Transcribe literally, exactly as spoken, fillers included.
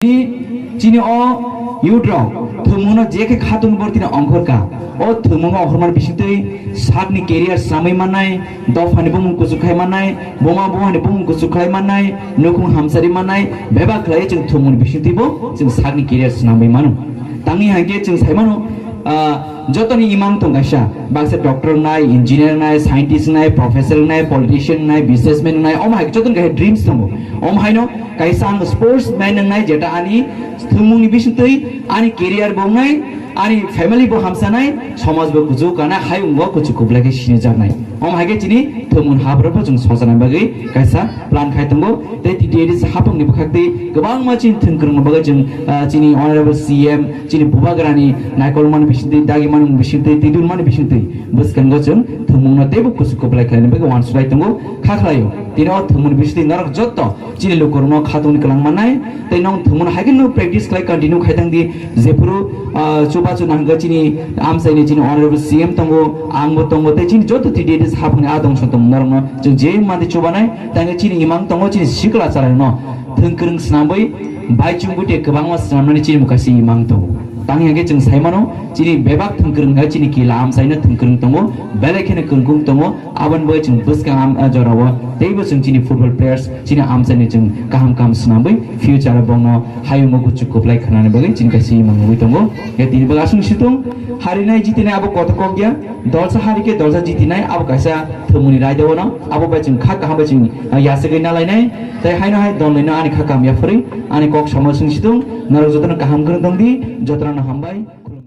Chini o youth rok thwngmungno je khe khatungni borok tini ongkhor kha. O thwngmungo ongkhormani bisingtwi sakni career swnamwi mannai, dophani bumung kuchuk khai mannai, buma buphani bumung kuchuk khlai mannai, nukhung hamsari mannai, bebak khlaiwi chwng thwngmungni bisingtwibo chwng sakni career swnamwi mano. Tangwi hai khe chwng sai mano, ah, jotoni imang tong kaisa, baksa doctor wngnai, engineer wngnai, scientist wngnai, professor wngnai, politician wngnai, businessman wngnai, omo hai khe jotoni kaisa dreams tongo. Omo haino kaisa ang sportsman wngnai, jeta ani thwngmungni bisingtwi ani career bo wngnai, ani family bo hamsanai, somaj bo kuchuk kanai, hayung bo kuchuk kublai khe sinijaknai. Omo hai khe chini thwngmung haborokbo chwng sojanai bagwi kaisa plan khai tongo. Tei T T A D C haphangni bwkhaktwi kwbangma chini thwngkwrwngni bagwi chwng, ah, chini Honorable C M, chini Bubagrani naikolmani bisingtwi, dagimani bisingtwi, twidulmani bisingtwi bwskango chwng thwngmungno teibo kuchuk kublai khlaina bagwi uansuk lai tongo, kha khlaio. Tini o thwngmungni bisingtwi norok jotto chini lukurokno khatungni kwlang mannai, tei nong thwngmungno hai khe no practice khlai continue khai tang di, jephuru, ah, chubachu nangkha chini amchaini chini Honorable C M tongo, angbo tongo, tei chini joto T D A D C haphangni adong song tong norokno chwng je mantwi chubanai, tangwi chini imang tongo chini sikla chwrairokno thwngkwrwng swnamwi baichung bwtwi kwbangma swnamnani chini bwkha se imang tongo. Tangwi hwnkhe chwng sai mano, chini bebak thwngkwrwng hai chini kila amchaino thwngkwrwng tongo, belai kheno kwrwngkung tongo, aboni bagwi chwng bwskang am-, ah, jorao teibo chwng chini football players chini amchaino chwng kaham kaham swnamwi future o bongno hayungo kuchuk kublai khanani bagwi chini kaisa imang nugwi tongo. Hwnkhe tini bagwi aswk situng, harinai jitinai abo kotor kok ya, dolsa hari khe dolsa jitinai abo kaisa thwngmungni raida ono, abo bai chwng kha kaham bai chwng, ah, yachagwi nalainai, tei haino hai dol nino ani kha kaham yaphurwi ani kok samo aswk situng, norok jotono kaham kwrwng tong di, jotono hambai.